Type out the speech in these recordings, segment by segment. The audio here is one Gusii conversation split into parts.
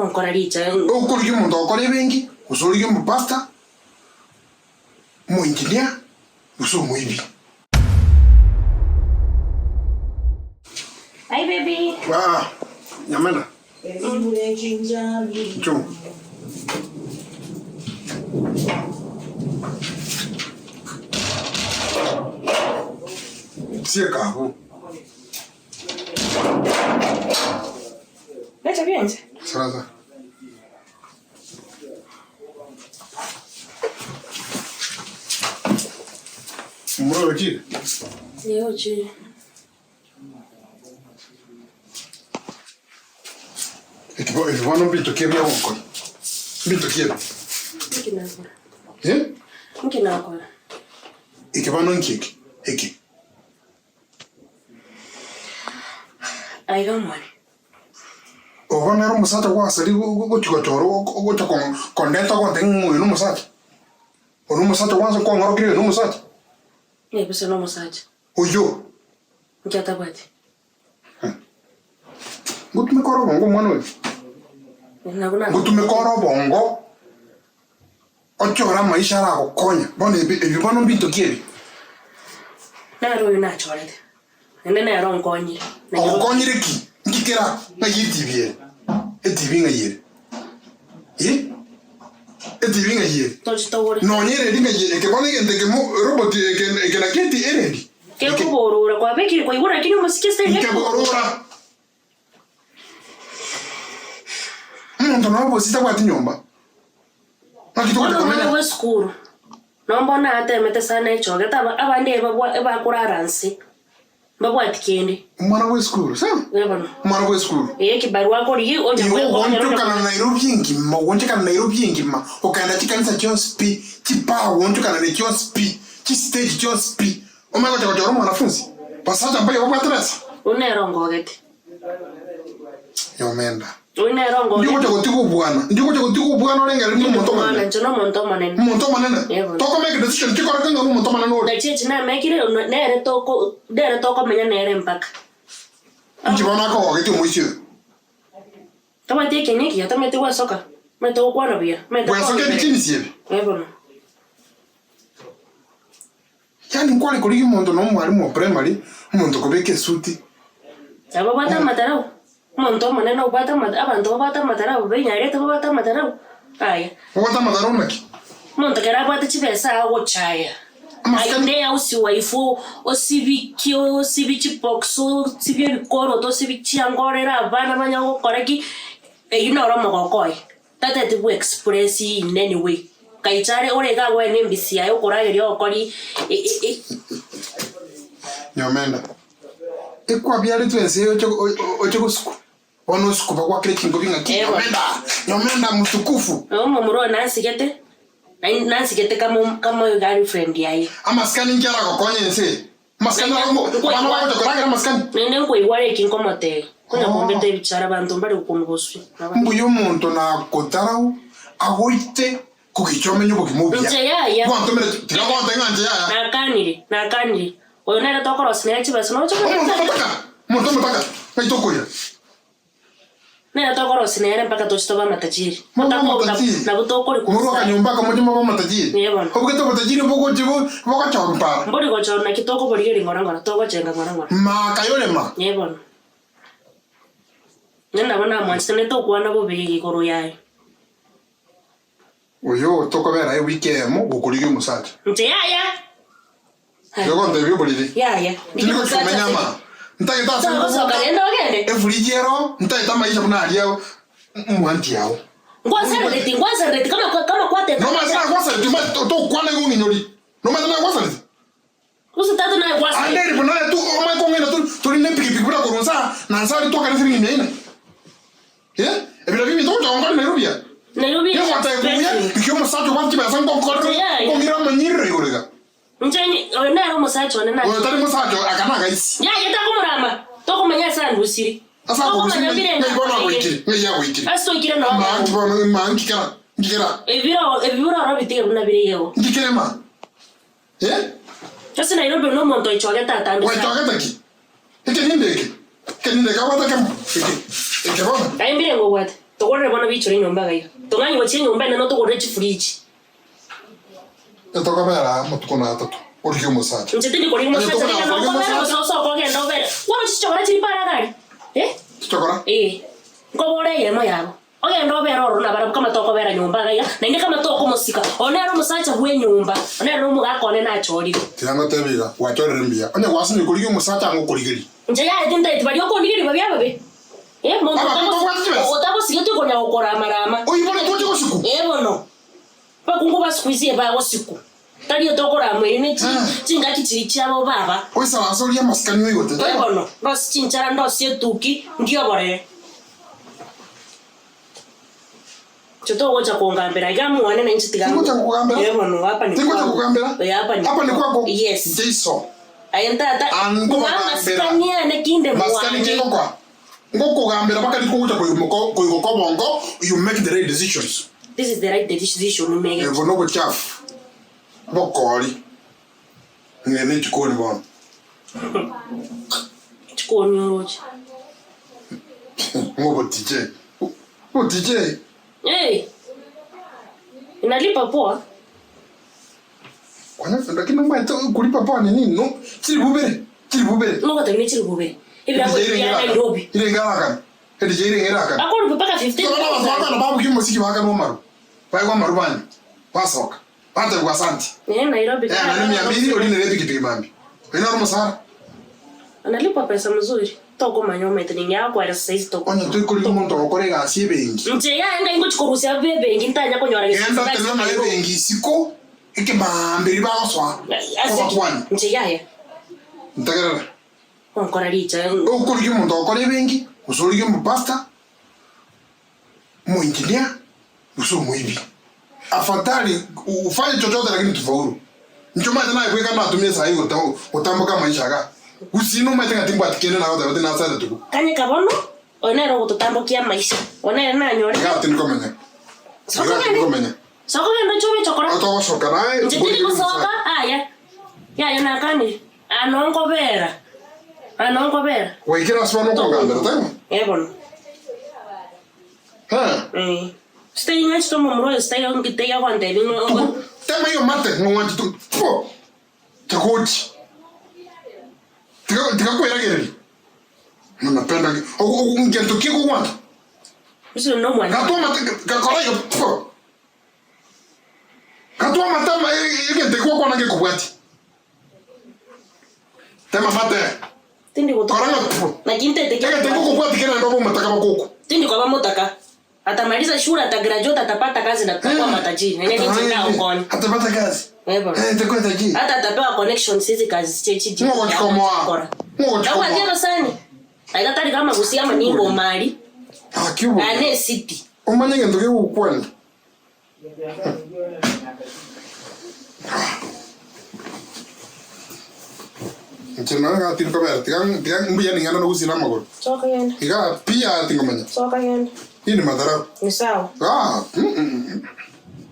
Gonkora richa. Okorigia omonto ogokora ebenki, gose origie omopastor, omoengineer, gose omoibi. Hi baby. Ah, Nyamena. Inchuo. Sieka abwo. Recha bienche. Sasa. Omorware ochire? Ee ochire. Eki bo- ebi bono mbinto ki ebi ogokora? Mbinto ki ebi? Nki nakora? Eh? Nki nakora? Eke bono nki eke? Eke. Aiga omwane. Obo nere omosacha gwasari gochia gochora ogocha kondeta ogontebia ng'a oyo nomosacha? Oyo nomosacha gwansa kwang'orokeria oyo nomosacha? Ng'ai gose nomosacha? Oyio. Inki atabwati? Ngotumeka ore obongo omwana oyo? Ngotumeka ore obongo Ochore amaisha aragokonya. Bono ebi, ebi bono mbinto ki ebi? Nere oyo nachorete, naende nere onkonyire. Ogokonyire ki? Nki kera ng'ai etibi ere? Etibi ng'ai ere? Eh? Etibi ng'ai ere? Tochi togore. Nonya eredi ng'ai ere? Eke bono egento eke mo robot eke eke naki eti eredi? Eke. Kekoborora kwabekire kwaigure lakini omosike ase Nkeborora. Omonto nonya obosie tabwati nyomba. Naki togocha Bono omwana komenya? bw'esukuru, nomba natemete sana echogete aba abande ebabwa ebakorara nse, mbabwati kende. Omwana bw'esukuru, sawa? Ee bono. Omwana bw'esukuru. Ee ekibarua akorigia onya Igo gwekonya onya ogoonchokana Nairobi engima, ogoonchokana Nairobi engima, okaenda chikanisa chionsi pi, chipaa ogoonchokana ne chionsi pi, chistage chionsi pi, Omanye gocha gochora omwanafunzi, basacha mbaye babwate besa. Oyio nere ongogete. Nyomenda. Oyio nere Ndi ongogete. ogocha gotiga obwana, ndi ogocha gotiga obwana orengereria buna omonto Omwana, omonene. inche nomonto omonene. Omonto omonene? Eh bono. Toko make decision chikoreka ng'a nomonto omonene ore. Nachi echi namekire, ono nere toko nere tokomenya nere mpaka. Inki bono akogogetie omoisia oyo? Tabwati ekieni ekiya, tamanyeti gwesoka, tamanyeti gokwana buya, tamanyeti Gwesoka koongereria. ebichinisi ebi? Eh bono. Yaani nkware korigia omonto na omwalimu o primary, omonto okobeka esuti. Nabo babwate amatarau, omonto omonene obwate ama abanto babwate amatarau benyarete babwate amatarau, aya. Obwate amatarau naki? Omonto ekero abwate chibesa agochaya, Amasikani. aye ne housewife osibikie osibie chibox osibie ebikoroto osibie chianga orere abana banya gokora ki, eywo noro omogoko oye. Tateti bwe express in any way. Gaicha are ore iga agwene embisi yaye okorageria ogokori Nyomenda, ekwabiaretwe ense eye oche oche gosukwa, bono osukwa bagwakere chinkobi ng'aki Eh, bono. Nyomenda, Nyomenda mtukufu. Omomura oyo nansigete, nai- nansigete kamo kamo girlfriend yaye. Amasikani inki aragokonye ense eye? Amasikani Naende aro abana bagocha koragera amasikani. Naende nkoigwa are eki nkomotebia, konya kombeta ebichara abanto mbare gokonu boswe. Mbuya omonto nagotarau agoite kogicha omenye obogima obuya. Inche yaya. Gwantomire tiga gontebia ng'a inche yaya. Nakanire, nakanire. Oyo nere tokorosia nere chibesa noche Omonto omotaka, omonto omotaka, ng'ai tokoira? Nere tokorosia nere mpaka toche tobe amatajiri. Mobe amatajiri. Nabo tokori Morwe akanyomba aka moche mobe amatajiri. Ee bono. Obegete obotajiri bogochi bo bogochorwa para. Mbori gochorwa naki tokoborigeria ng'ora ng'ora, togochenga ng'ora ng'ora. Maka yorema. Ee bono. Naende nabo namwanchete naende tokwana bobe igoro yaye. Oyo tokobera ewiki eyemo gokorigia omosacha. Inche yaya. Tiga gontebia oboriri. Yaya. Tindi gochia komenya ama. Ntagete ase Togosoka nkoboka, rende ogende. efuriji ero, ntagete amaisha buna aria omwanchi ao. Ngwaserereti, ngwaserereti kama kwa- kama kwateta. Nomanyete nagwasereti omanyete tokwana igo ong'inyori. Nomanyete nagwasereti. Gose tata naye Ande gwaserereti. eri buna tu omanye kong'ina tu tori ne epikipiki buna korwa nsa na nsa aria twakare siringi mia ine. Eh, ebi nabio ebinto ogocha gonkora Nairobi aa. Nairobi is Nigogotebi buya, expensive. rigia omosacha obwate chibesa nkokorere, Yaya. nkong'ira amanyiriro igoro iga. Inche oyo nere omosacha one Oyo nache. tari mosacha oyo, aka nagaisi. Yaya takomorama, tokomanya ase andusire. Ase akogusia Tokomanya ng'ai bire ng'ai bono nakoreire. agoikire, ng'ai agoikire. Ase oikire noo Ma nki bono, ma nki kera, nki kera, Ebiro ebibura oro bitige buna bire igego. nki kere ma? Eh? Ase Nairobi one omonto oichogete atambe sana. Gwaichogete ki? Eke ninde eke? Eke ninde eke abwate kemo? Eke, eke bono. Aye mbire ngobwate. Togorere bono biichore enyomba iga iga. Tong'anye gochia enyomba enene otogorere chifridge. Etokobera aa amatuko na atato, origie omosacha. Inche tindi korigia Onye omosacha, tokonyara rigia korigia nokobera omosacha. gose osoke ogende obere. Bono chichokora chiri para iga aria, eh? Chichokora? Ee. Nkobora eyemo yabo. Ogende obere ororo nabarabwo kama tokobera nyomba iga iga, naende kama tokomosika. Oyo nere omosacha bw'enyomba, oyo nere omogaka one nachorire. Tiga ngotebie iga, gwachorire mbuya. Onye gwasinyire korigia omosacha ang'e okorigerie. Inche yaye tintaeti baria okondigeria babe ababe. Eh, monto Ababe babwate chibesa. otagosigeti okonya gokorama-rama. Oibore toche gosiku. Ee bono. Abakungu ba siku ici ebagosikwa, tari otokoramwa ere ne chingaki chiria chiabo baba. Oisaranse orie amasikani oigote, Ee taibo? bono, ndosie chinchara, ndosie etuki, ndie oborere. Inche togocha kongambera iga mwane na inche tiga Tingocha gokogambera? Ee bono, hapa ni Tingocha kwangu. gokogambera? Ee, hapa ni Hapa ni kwako? Yes. Inche iso. Aye ntata, Ang- ng'a nkobagambera. amasikani ane kinde Masikani mwane. kingokoa? Ngokogambera mpaka riko ogocha koigoka obongo, you make the right decisions. This is the right decision umegete. Obo nobochafu bokori ng'e ne chikoni bono. Chikoni oroche. Ng'obotiche. Botiche. Hey. Inalipa poa. Kwani lakini omanyete kulipa poa ni nini? No, chiri bubere, chiri bubere. Nogotebia ne chiri bubere. Ebirango Edije bia irenge Nairobi. erakana. Irenge erakana. Edije irenge erakana. Akoripa mpaka Igo bono abanto 15,000. bakogenda babugia omosiki bakanwa amaru. Baigwa amaru banywa. Basoka. Batebigwa asanti. Eh, Nairobi. Eh, nonye mia mbili orinere epikipiki mambia. Oyio noro omosara. Analipwa pesa mzuri. Tokomanya omanyete ninki agokoera saizi toko. Onye toikorigia omonto ogokora egasi ebenki. Inche yaye ngai ngochi korusia abwo ebenki ntanya konyora gese Genda tenena naye ebenki isiko ekemaambia riria bagosoa obakwanie. Inche yaya. Ntegerera. Onkora richa. Okorigia omonto ogokora ebenki, gose origie omopastor, omoengineer, gose omoibi. Afadhali ufanye chochote lakini tufaulu. Inche omanyete naye bweka natumia esaa eye gotamboka amaisha igaa. Gusii nomanyete ng'a timbwati kende nagoteba tinasaete tuko. Kanyeka bono, oyo nere ogototambokia amaisha, oyo nere nanyore. Igaa tindi komenya. Soka Igaa tindi ogende. komenya. Soka ogende oche obe chokora. Otogosoka naye Inche tindi gosoka, aya. Yaya nakanire. Ano nkobera. Ano nkobera. Gwaikire ase bono okongambera, taibo? Eh bono. Eh. Sitari ng'a chito omomura oyo sitari taiyo agontebia ng'a Tuku, tema iyo mate ng'o ng'wanche tu pwo tigochi tiga tiga kweragereria napenda ngento ki okogwancha Gose nomwanchani. gatwa amate gakora igo pwo gatwa amate ama egento ekio gwakwana ngekobwatia tema mate Tindi kora gotoka. ng'a pwo Naki ntete egento ekio kia okobwatia kere naende obe omotaka baka okwe. Tindi koba motaka. Atamaliza shule atagraduate atapata kazi na tutakuwa matajiri. Nene ninche ndaokonya. Atapata kazi. Eh bono. Eh itakuwa tajiri. Hata atapewa connections hizi kazi chechi. Ng'o gochikomoa. Ng'o gochikomoa. Ndabwati abasani. Aiga tari kama gusia ama ningo mali. Gaki obobe. Ane city. Omanye egento kegokwana. Inche nonya iga tindi kobera tiga tiga mbuya ning'ende nogusina amagoro. Soka genda. Iga pi aya tingomanya. Soka genda. Hii ni madharau. Ni sawa. Ah, mm, mm.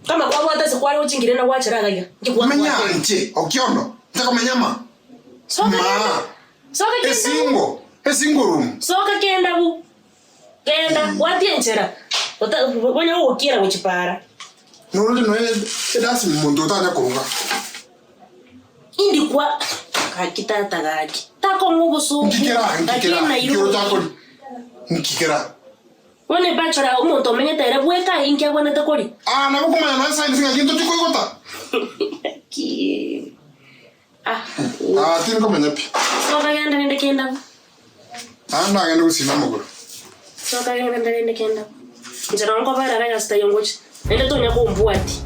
Kama kwabwate ase kware gochingire na gwachera iga iga. Inki Menya kwabwate? inche okiondo ntakomenya ma. Soka Ma. genda. Soka genda. Esingo, esingo room. Soka kenda bu. Genda, bwatia enchera, ota onye gogokiera gochia para. Noroche nonya edasi monto otanya koruga. Indi kwa gaki tata gaki. Takong'a obosooku. Nkikera, Gaki nkikera, Nairobi. nkikera otakori. Nkikera. Bono ebachora omonto omenyete ere bweka inki abwenerete koria? Ah, nabo komanya nonya signs ng'aki ntochi koigota. Gaki. Ah. Ah, tindi komanya pi. Soka genda rende kenda bo. Ah, ndagende gosina amagoro. Soka genda rende kenda bo. Inche nabo nkobera iga ase taiyo ngocha. Naende tonya kombwatia.